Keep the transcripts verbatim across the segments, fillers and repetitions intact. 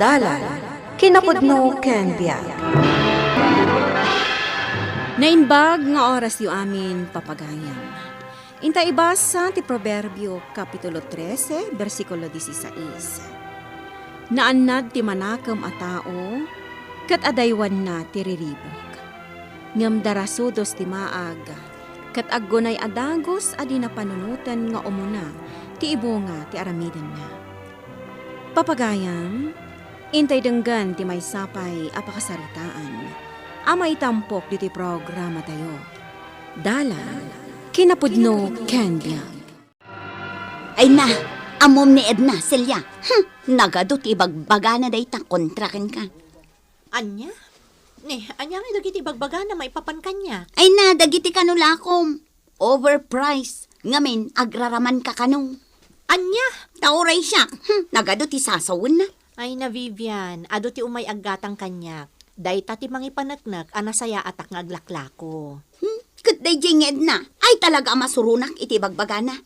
Dalan, kinapudno ken biag. Naimbag nga orasyo amin, papagayam. Inta ibasa ti Proverbio, Kapitulo trese, bersikulo dieciséis. Naannad ti manakem a tao, ket adaywanna ti riribuk. Ngem darasudos ti maag, ket aggunay a dagus a di napanunoten nga umuna ti ibunga ti aramidenna. Papagayam, intay denggen ti maysa pay a pakasaritaan a maitampok ditoy programatayo. Dalan, kinapudno ken biag. Ay na, ammom ni Edna, Celia. Hmm, nagadu ti ibagbagana dayta kontra kenka. Ania? Ni, ania ngay dagiti ibagbagana maipapan kaniak? Ay na, dagiti kano lakom. Overpriced. Ngamin, agraraman ka kano. Ania? Ta uray siak, hmm, nagadu ti sasawenna. Ay na, Vivian, adu ti umay aggatang kaniak. Dayta ti mangipaneknek a nasayaatak nga aglaklako. Hmm, ket daydiay nga Edna, ay talaga a masuronak iti ibagbagana.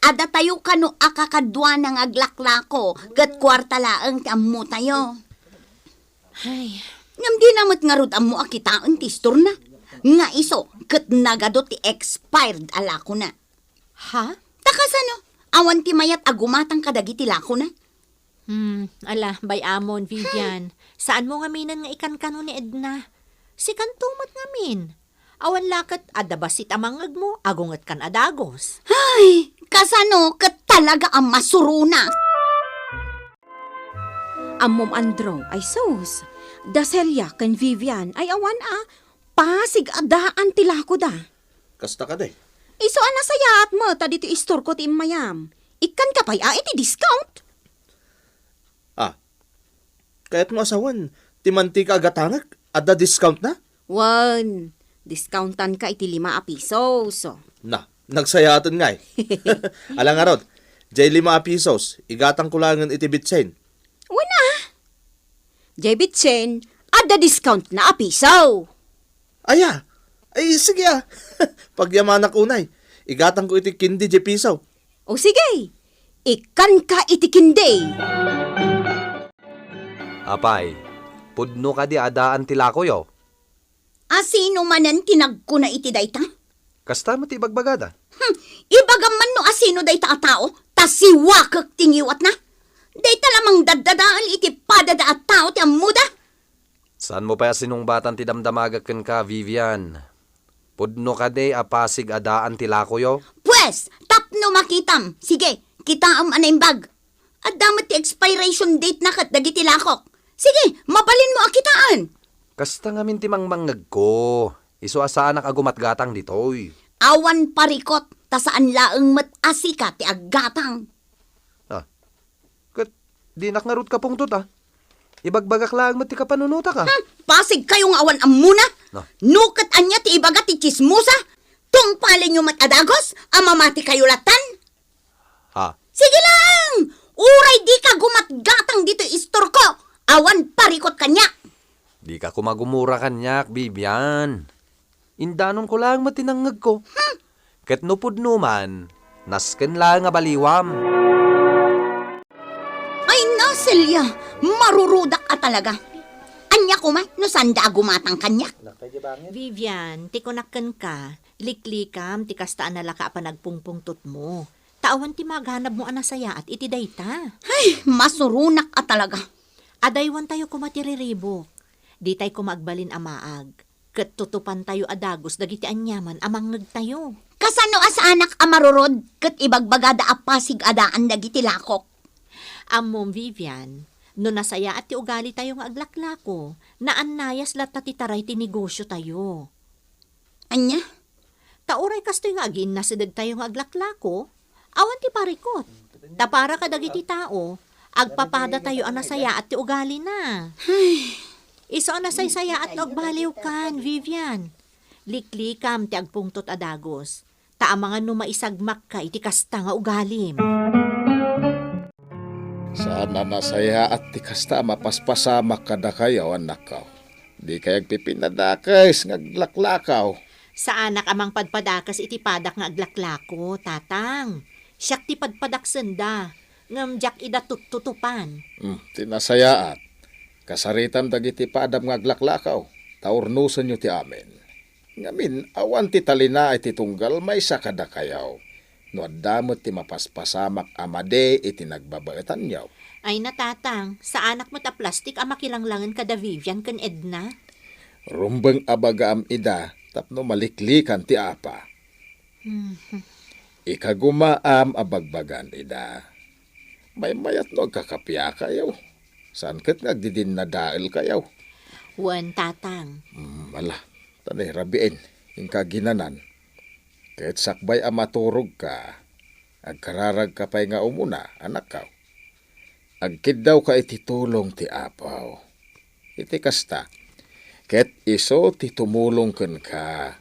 Adda tayo kano a kakaduana nga aglaklako, ket kuarta laeng ti ammotayo. Ay. Ngem dina met ngarud ammo a kitaen ti istorna. Nga isu, ket nagadu ti expired a lakona. Ha? Ta kasano? Awan ti mayat a gumatang kadagiti lakona? Hmm, ala, bay-amon, Vivian. Saanmo ngaminen nga ikankano ni Edna. Sikanto met ngamin. Awan la ket adda bassit a mangngegmo, agungetkan a dagus. Ay, kasano ket talaga a masuronak? Ammom, Andrew, ay sus. Da Celia ken Vivian ay awan a pasig a daan ti lakoda. Kasta kadi? Isu a nasayaat met a ditoy istorko ti immayam. Ikkanka pay a iti discount? Ah, kayatmo a sawen, ti mantika a gatangek, adda discountna? Wen, discountanka iti lima a pisos. Na, nagsayaaten ngay. Ala ngarud, jay lima a pisos, igatangko laengen iti bitsin. Wen a. Jay bitsin, adda discountna a piso. Aya? Ay, sige a. Pagyamanak unay. Igatangko iti kindi jay piso. O sige, ikkanka iti kindi. Apay, pudno kadi a daan ti lakoyo? Asino manen ti nagkuna iti dayta? Kasta met ti ibagbagada. Hmm, ibagam man no asino dayta a tao, ta siwakek ti ngiwatna. Dayta la mangdaddadael iti padada a tao ti ammoda. Saanmo pay a sinungbatan ti damdamagek kenka, Vivian? Pudno kadi a pasig a daan ti lakoyo? Pues, tapno makitam, sige, kitaem a naimbag. Adda met ti expiration date na ket dagiti lakok. Sige, mabalinmo a kitaen. Kasta ngamin ti mangmangngegko. Isu a saanak a gumatgatang ditoy. Awan parikot, ta saan laeng met a sika ti aggatang. Ah, ket dinak ngarud kapungtot a. Ibagbagak laeng met ti kapanunotak a. Hmm, pasigkayo nga awan ammona. No. No ket ania ti ibaga ti tsismosa? Tungpalenyo met a dagus a mamatikayo latan. Ha? Sige lang! Uray dika gumatgatang ditoy istorko, awan parikot kaniak. Dika koma gumura kaniak, Vivian. Indanonko laeng met ti nangngegko. Hmm. Ket no pudno man, nasken laeng a baliwam. Ay na, Celia, marurudak a talaga. Ania koma no saanda a gumatang kaniak? Vivian, ti kunak kenka, liklikam ti kasta a nalaka a panagpungpungtotmo. Ta awan ti maganabmo a nasayaat iti dayta. Ay, masuronak a talaga. Adaywantayo koma ti riribuk. Ditay koma agbalin a maag. Ket tutupantayo a dagus dagiti aniaman a mangngegtayo. Kasano a saanak a marurod ket ibagbagada a pasig a daan dagiti lakok? Ammom, Vivian, no nasayaat ti ugalitayo nga aglaklako, naannayas latta ti taray ti negosiotayo. Ania? Ta uray kastoy nga aginnasidegtayo nga aglaklako, awan ti parikot. Ta para kadagiti tao, agpapadatayo a nasayaat ti ugalina. Ay. Isu a nasaysayaat no agbaliwkan, Vivian. Liklikam ti agpungtot a dagus. Ta amangan no maisagmakka iti kasta nga ugalim. Saan a nasayaat ti kasta a mapaspasamak kadakayo, annakko. Dikay agpipinadakes nga aglaklakaw. Saanak a mangpadpadakes iti padak nga aglaklako, Tatang. Siak ti padpadak senda, ngem diak ida tuttutupan. Hmm, ti nasayaat. Kasaritam dagiti padam nga aglaklakaw, ta urnosenyo ti amin. Ngamin, awan ti talinaed ti tunggal maysa kadakayo, no adda met ti mapaspasamak a madi iti nagbabaetanyo. Ay na, Tatang, saanak met a plastik a makilanglangen kada Vivian ken Edna. Rumbeng a bagaam ida tapno maliklikan ti apa. Mhm. Ikagumaam a bagbagaan ida. Maymayat no agkakapiakayo. Saan ket nga agdidinnadaelkayo. Wen, Tatang. Mm, ala, ta ni rabiin, inka ginanan. Ket sakbay a maturogka, agkararagka pay nga umuna, anakko. Agkiddawka iti tulong ti Apo. Iti kasta, ket isu ti tumulong kenka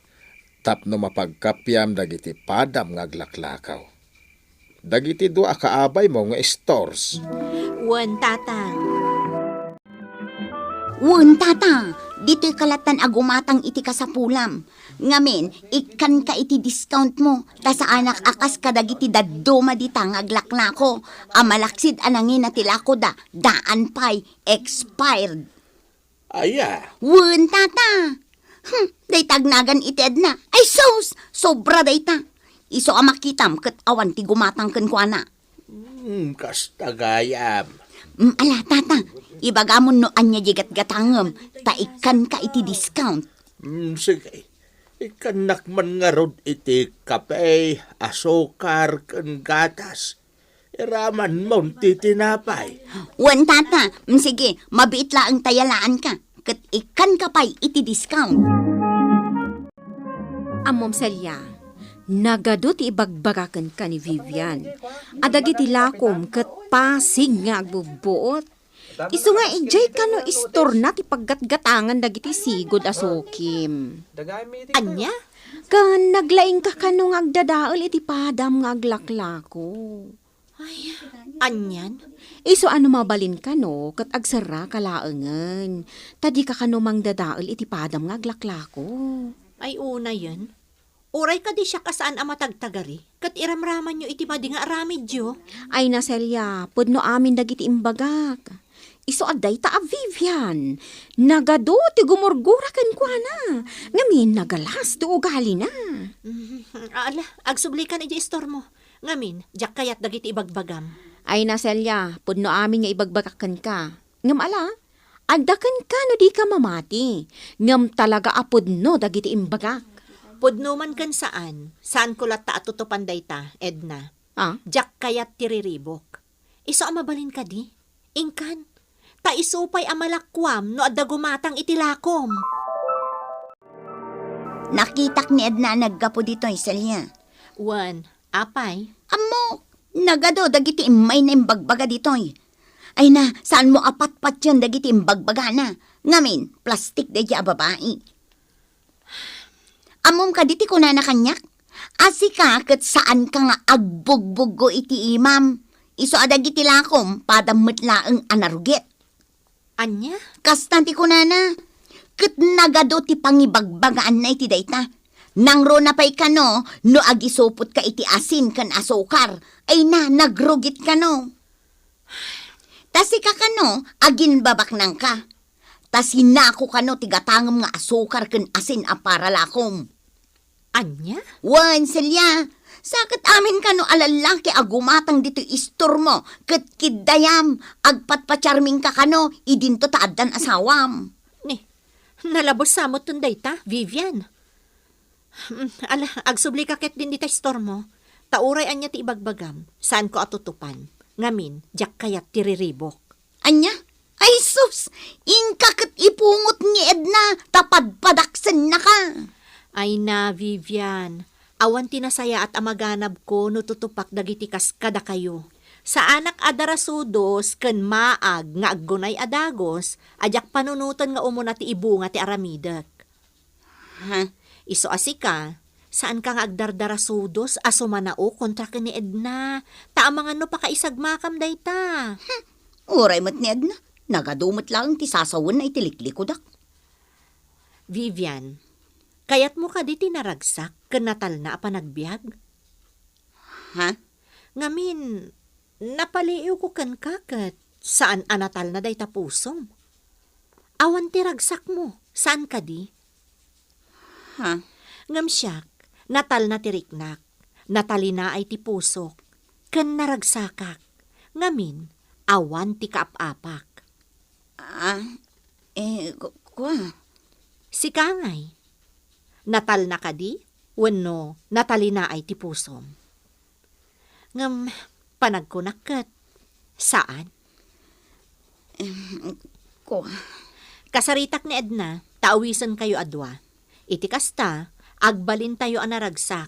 tapno mapagkappiam dagiti padam nga aglaklakaw. Dagiti dua a kaabaymo nga stores. Wen, Tatang. Wen, Tata, ditoyka lattan a gumatang iti kasapulam. Ngamin, ikkanka iti discount mo, ta saanak a kas kadagiti dadduma dita nga aglaklako, a malaksid a nangina ti lakoda, daan pay, expired. Aya? Wen, Tata. Hmm, dayta agnagan iti Edna. Ay sus! Sobra dayta. Isu a makitam ket awan ti gumatang kenkuana. Hmm, kasta gayam. Hmm, ala, Tata. Ibagamon no ania di gatgatangem, ta ikkanka iti discount. Hmm, sige. Ikkannak man ngarud iti kape, asukar, ken gatas. Iramanmon ti tinapay. Wen, Tata. Mm, sige, mabiit laeng ta yalaanka. Ket ikkanka pay iti discount. Ammom, Celia, nagadu ti ibagbaga kenka ni Vivian. Adagiti lakom ket pasig nga agbubbuot. Isu nga idiay kano istorna ti paggatgatangan dagiti sigud a sukim. Ania? Ken naglaingka kano nga agdadael iti padam nga aglaklako. Ay, anian? Isu a no mabalin kano ket agserraka laengen, ta dika kano mangdadael iti padam nga aglaklako. Ay, unayen. Uray kadi siak a saan a matagtagari, ket iramramanyo iti madi nga aramidyo. Ay na, Celia, pudno amin dagiti imbagak. Isu a dayta a Vivian. Nagadu ti gumurgura kenkuana. Ngamin, nagalas ti ugalina. Mm, ala, agsublikan idiay istormo. Ngamin, diak kayat dagiti ibagbagam. Ay na, Celia, pudno amin nga ibagbagak kenka. Ngem ala, adda kenka no dika mamati, ngem talaga a pudno dagiti imbagak. Pudno man ken saan, saanko latta a tutupan dayta, Edna. Ah? Diak kayat ti riribuk. Isu a mabalin kadi? Inkan. Ta isu pay a malakuam no adda gumatang iti lakom. Nakitak ni Edna a naggapu ditoy, Celia. Wen, apay? Ammok, nagadu dagiti immayna imbagbaga ditoy. Ay na, saanmo a patpatien dagiti imbagbagana. Ngamin, plastik daydiay a babai. Ammom kadi ti kunana kaniak? A sika ket saanka nga agbugbuggo iti imam. Isu a dagiti lakom, padam met laeng a narugit. Ania? Kasta ti kunana. Ket nagadu ti pangibagbagaanna iti dayta. Nangruna pay kano no agisupotka iti asin ken asukar. Ay na, nagrugit kano. Ta sika kano, aginbabaknangka. Ta sinako kano ti gatangem nga asukar ken asin a para lakom. Ania? Wen, Celia, saket amin kano a lallaki a gumatang ditoy istormo ket kiddayam, agpatpatiarmingka kano idinto ta addan asawam. Ni, nalabos sa metten dayta, Vivian. Mm, ala, agsublika ketdin dita istormo. Ta uray ania ti ibagbagam, saanko a tutupan. Ngamin, diak kayat ti riribuk. Ania? Ay sus! Inka ket ipungot ni Edna ta padpadaksennaka. Ay na, Vivian, awan ti nasayaat a maganabko no tutupak dagiti kas kadakayo. Saanak a darasudos ken maag nga aggunay a dagus a diak panunoten nga umuna ti ibunga ti aramidek. Ha? Isu a sika, saanka nga agdardarasudos a sumanao kontra ken ni Edna, ta amangan no pakaisagmakam dayta. Hmm, uray met ni Edna, nagadu met laeng ti sasawenna iti liklikudak. Vivian, kayatmo kadi ti naragsak ken natalna a panagbiag? Ha? Ngamin, napaliiwko kenka ket saan a natalna dayta pusom. Awan ti ragsakmo, saan kadi? Ha? Ngem siak, natalna ti riknak, natalinaay ti pusok, ken naragsakak. Ngamin, awan ti kaap-apak. Ah, eh, ku-, kua? Sika ngay. Natalna kadi wenno natalinaay ti pusom? Ngem panagkunak ket, saan. Em, kua? Kasaritak ni Edna, ta awisenkayo a dua. Iti kasta, agbalintayo a naragsak.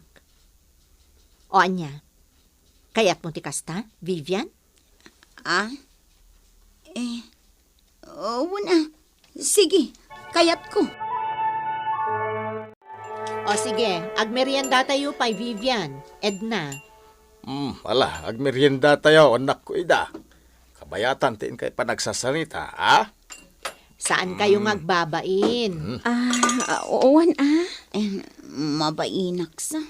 O ania? Kayatmo ti kasta, Vivian? Ah? Eh, wen a. Sige, kayatko. O sige, agmeriendatayo pay, Vivian, Edna. Hmm, ala, agmeriendatayo, annakko ida. Kabayatan ti inkay panagsasarita, a? Saan kayo nga agbabain? Hmm. Ah, ah, oo, wen a. Eh, mabainak sa.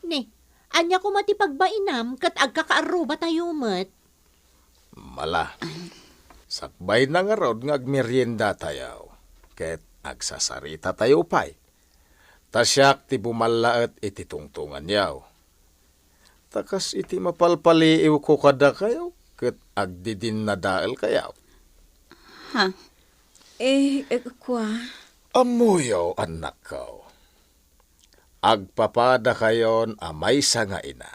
Ni, ania koma ti pagbainam ket agkakaarrubatayo met? Mala. Sakbayna ngarud nga agmeriendatayo, ket agsasaritatayo pay. Ta siak ti bumallaet iti tungtunganyo. Ta kas iti mapalpaliiwko kadakayo, ket agdidinnadaelkayo. Ha? Eh, eh, kua? Ammoyo, annakko. Agpapadakayon a maysa nga ina.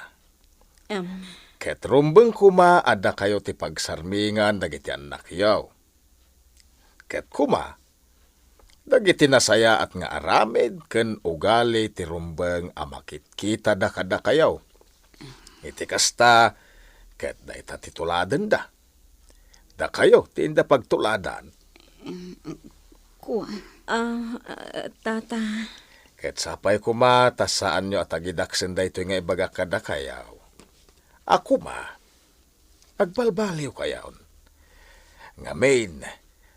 Em. Ket rumbeng koma a dakayo ti pagsarmingan dagiti annakyo. Ket koma, dagiti nasayaat nga aramid ken ugali ti rumbeng a makitkita da kadakayo. Iti kasta, ket dayta ti tuladenda. Dakayo ti inda pagtuladan. Mm, kua? Ah, ah, tata. Ket sapay koma ta saanyo a tagidaksen daytoy nga ibagak kadakayo. A koma, agbalbaliwkayon. Ngamin,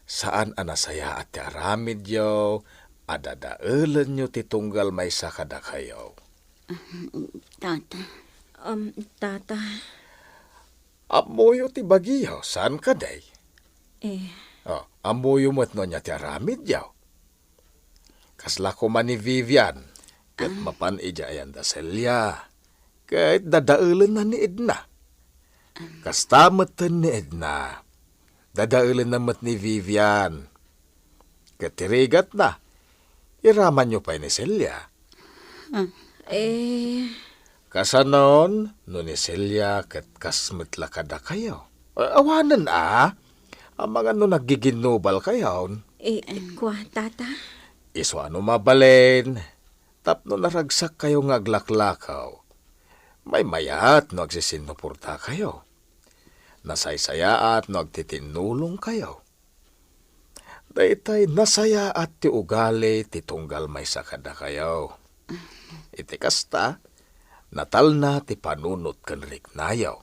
saan a nasayaat ti aramidyo a dadaelenyo ti tunggal maysa kadakayo. Tata. Um, tata. Ammoyo ti bagiyo, saan kadi? Eh. Oh, ammoyo met no ania ti aramidyo. Kasla koma ni Vivian, ket mapan idiay ayan da Celia. Ket dadaelenna ni Edna. Kasta metten ni Edna. Dadaelenna met ni Vivian. Ket ti rigatna, iramanyo pay ni Celia. Eh. Kasanon, no ni Celia ket kas met la kadakayo? A-, awanen a. Amangan no naggiginnubalkayon. Eh, kua, tata? Isu a no mabalin, tapno naragsakkayo nga aglaklakaw. Maymayat no agsisinnuportakayo. Nasaysayaat no agtitinnulongkayo. Daytay nasayaat ti ugali ti tunggal maysa kadakayo. Iti kasta, natalna ti panunot ken riknayo.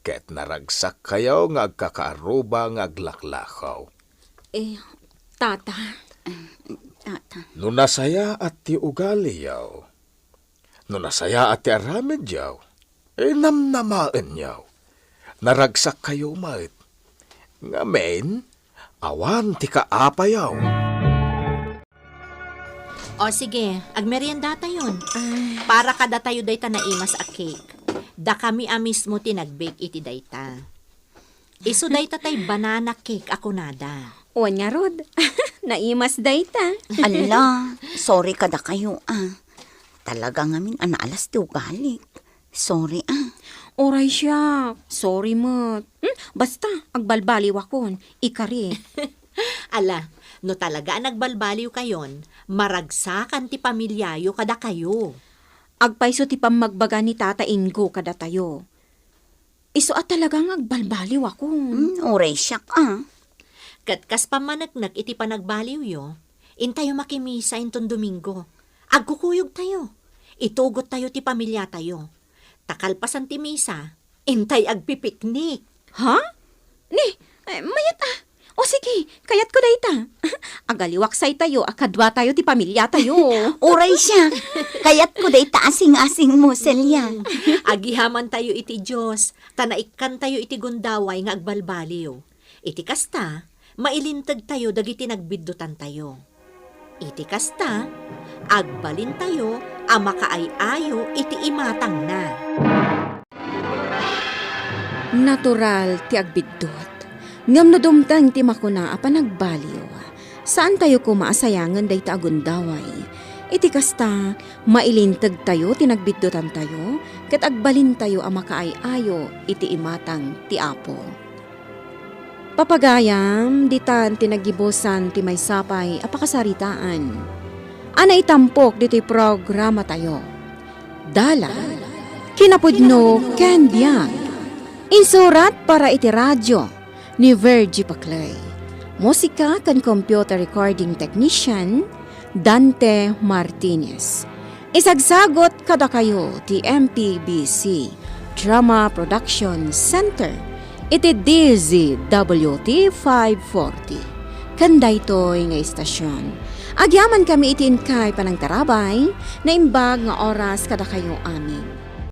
Ket naragsakkayo nga agkakaarruba nga aglaklakaw. Eh, tata. Tata. No nasayaat ti ugaliyo, no nasayaat ti aramidyo, eh, namnamaenyo. Naragsakkayo met. Ngamin, awan ti kaapayo. O sige, agmeriendatayon. Ay. Para kadatayo dayta naimas a cake. Dakami a mismo ti nag-bake iti dayta. Isu dayta tay banana cake a kunada. Wen ngarud, naimas dayta. Alla, sorry kadakayo, a. Talaga ngamin a naalas ti ugalik. Sorry, a. Uray siak, sorry met. Hmm, basta, agbalbaliwakon, ikari. Ala, no talaga a nagbalbaliwkayon, maragsakan ti pamiliayo kadakayo. Agpayso ti pammagbaga ni Tata Ingo kadatayo. Isu a talaga nga agbalbaliwakon. Hmm, uray siak, a. Ket kas pammaneknek iti panagbaliwyo, intayo makimisa inton Domingo. Agkukuyogtayo. Itugottayo ti pamiliatayo. Ta kalpasan ti misa, intay agpipiknik. Ha? Ni, eh, mayat a. O sige, kayatko dayta. Agaliwak saytayo a kaduatayo ti pamiliatayo. Uray siak. Kayatko dayta asing-asingmo, Celia. Mm. Agihamantayo iti Dios, ta naikkantayo iti gundaway nga agbalbaliw. Iti kasta, mailintegtayo dagiti nagbiddutantayo. Iti kasta, agbalintayo a makaay-ayo iti imatangna. Natural ti agbiddut, ngem no dumteng ti makuna a panagbaliw, saantayo koma a sayangen dayta a gundaway. Iti kasta, mailintegtayo ti nagbiddutantayo ket agbalintayo a makaay-ayo iti imatang ti Apo. Papagayam, ditan ti naggibusan ti maysa pay a pakasaritaan a naitampok ditoy programatayo. Dalan, kinapudno ken biag. Insurat para iti radio ni Virgie Paclay. Musika ken computer recording technician, Dante Martinez. Isagsagot kadakayo ti M P B C Drama Production Center iti D Z W T five forty. Ken daytoy nga istasyon, agyamankami iti inkay panangtarabay, naimbag nga oras kadakayo amin.